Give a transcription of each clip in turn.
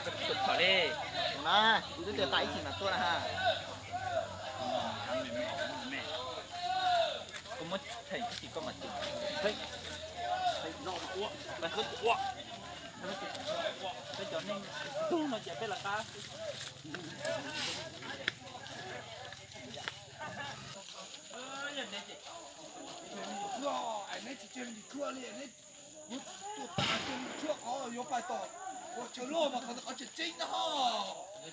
Cov koj tus phom li. Kuv twb tias tas ib chim mas tuaj na ha. Koj muab theem ib chim koj mam ceem. Peb cov neeg tug no ces peb lawv qab. Neb tsis tseg me ntsis tshuaj li, neb kuv tuaj tas tseg me ntsis tshuaj qhov yuav pais tom ua chaw loj mas qhov ntawd qhov tseem ceeb na ho. Peb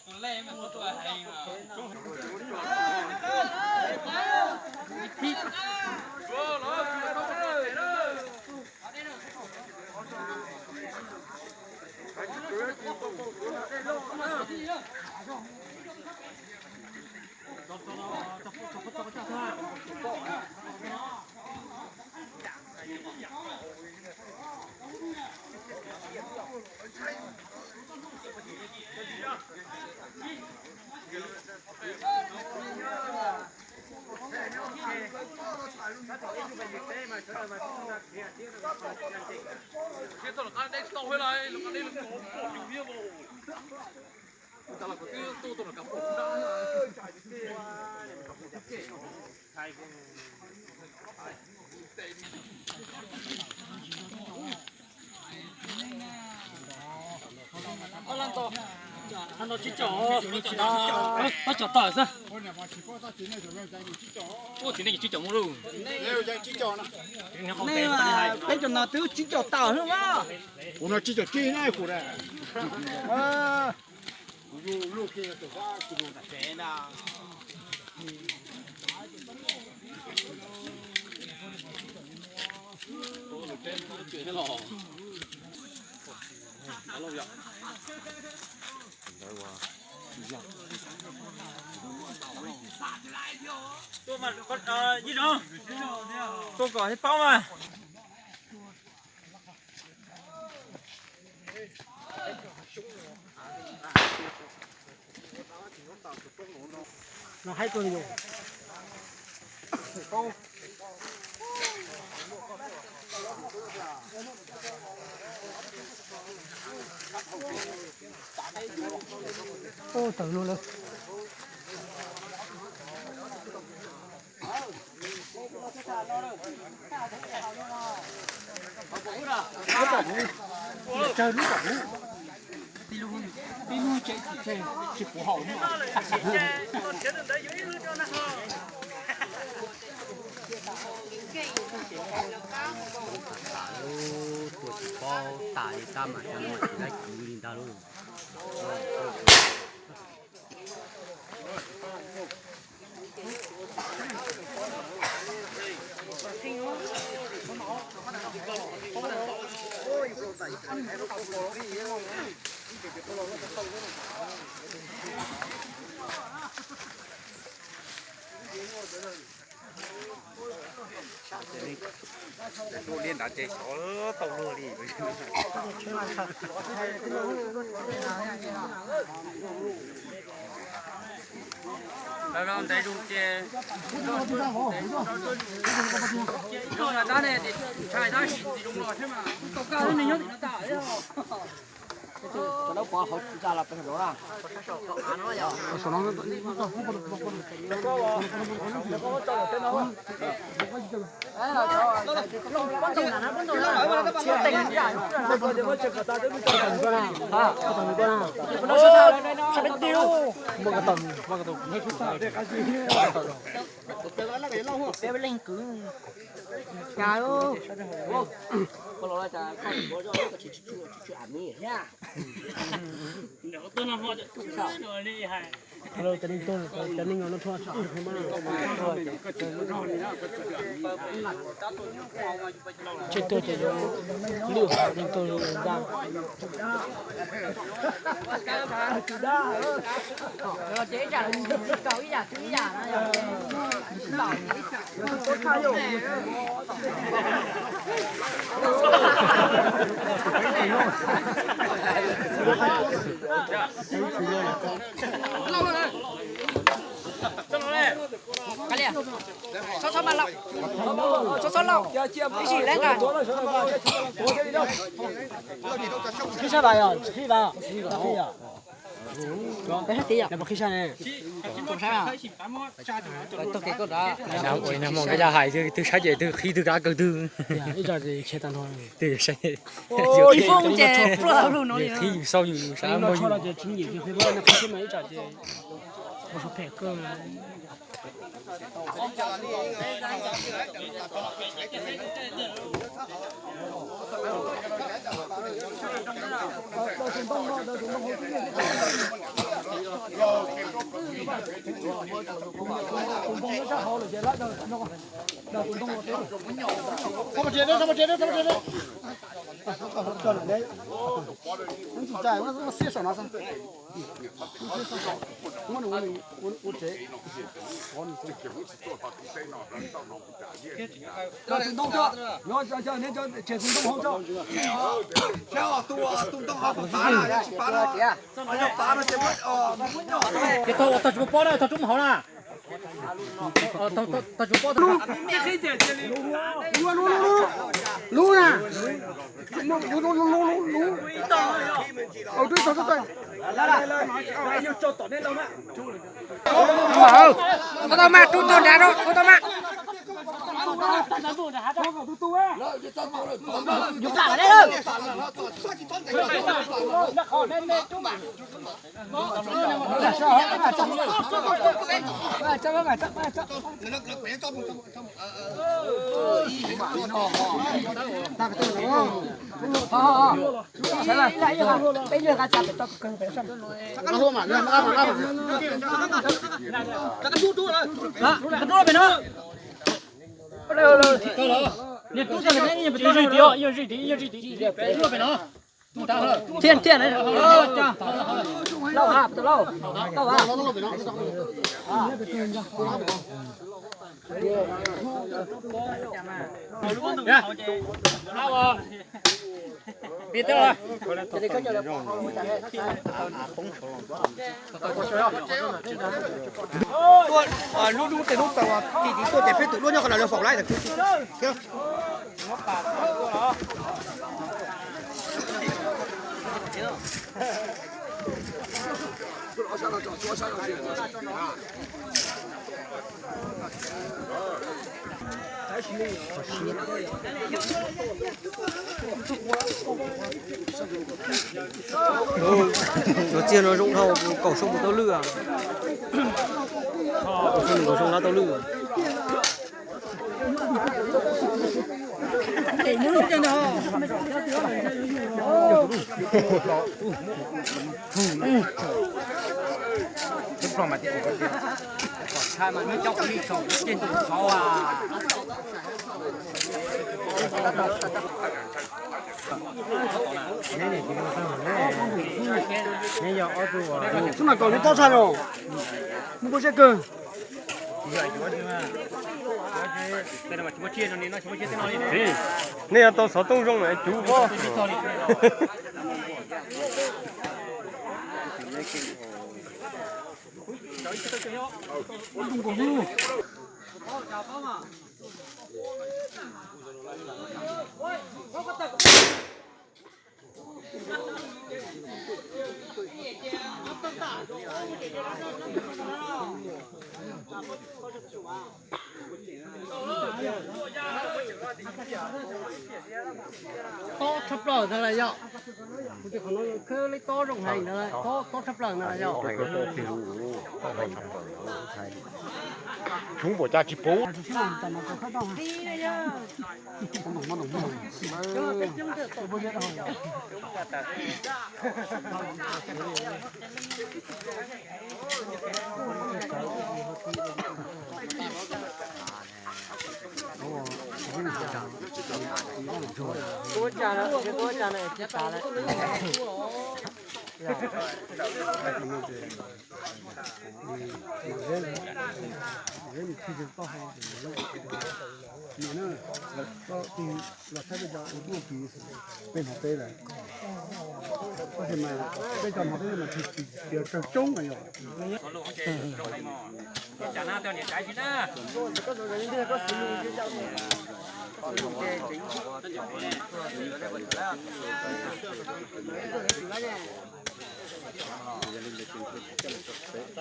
cov no twb tsib caug tawm xwb mas. Kuv no tsib caug tsib na kuv. Tuaj kom thiab paub mas. Ub, tawm lug lawm. Tuaj tsis paub tas li tab mas xyov no mas tsis laib kwv li ntag lauj. Tuaj liab nrad ces xyov tau luag li. Lawv los ntev zus ces ib tug na tab ne ces ntshai tab sis tsis zoo los thiab mas tau kaj lub neeg nyob tim no tas. Tseg tuaj ces yuav lwj, tseg tuaj yuav ntxa. Txhob txhob mas lauj, txhob txhob lauj, ib sim leb nqa. Qhib sab vas yog tsis qhib vas, qhib yog. Qhib sab ne. Nag hmo nkaj ya hais twg saib ces twg qhib twg kab kawg twg. Ib co ces khiav tag nrho. Twg saib, ib foob ces pluaj lug no li. Qhib yus xauj yus sab npog yus. Ib co ces Los tus ntoo tso, no, tseg tus ntoo hauv tso. Ces tau ua tau tsis muaj pob na, tau rub hauv na. Tau tsis muaj pob. Lub na. Lub, lub, lub, lub, lub. Tau tau mas, rub tau nrad rau, rub tau mas. Thiaj thiaj. Lauj ha, lauj, lauj ha. Tuaj, lub hnub tej hnub tau, tim tim tuaj ces peb tus duab nyob qhov no lawv faus lawm. Cov txiag no zoo dhau, kaum xyoo mus tau lwj. Kaum xyoo mus kaum xyoo lawv tau lwj. Xub mas kom nws tob tshaj no, muaj pob zeb kawg. Nej yuav tau xov tooj zoo es cuv pob. Tob tshaj plaws ntag las yog. Kuv tias qhov no khwb li tob zoo heev ntag, tob, tob tshaj plaws ntag las yog. Tshoob npaum cas tsis pub. Peb hmov peb lawm, tab sis mas peb cov hmov peb mas tsis tias tsawg coob na yog.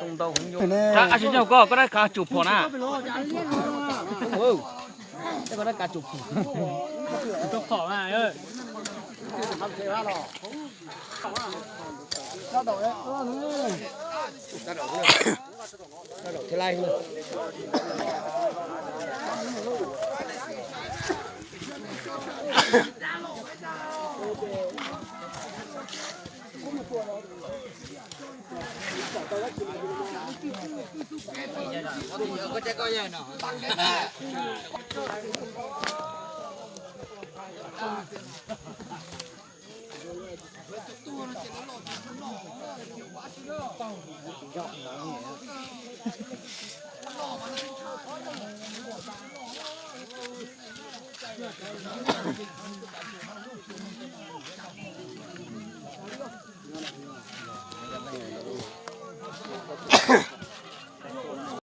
Ab, sib nyob koj, koj dab kav tsum phom na. Koj dab kav tsum phom.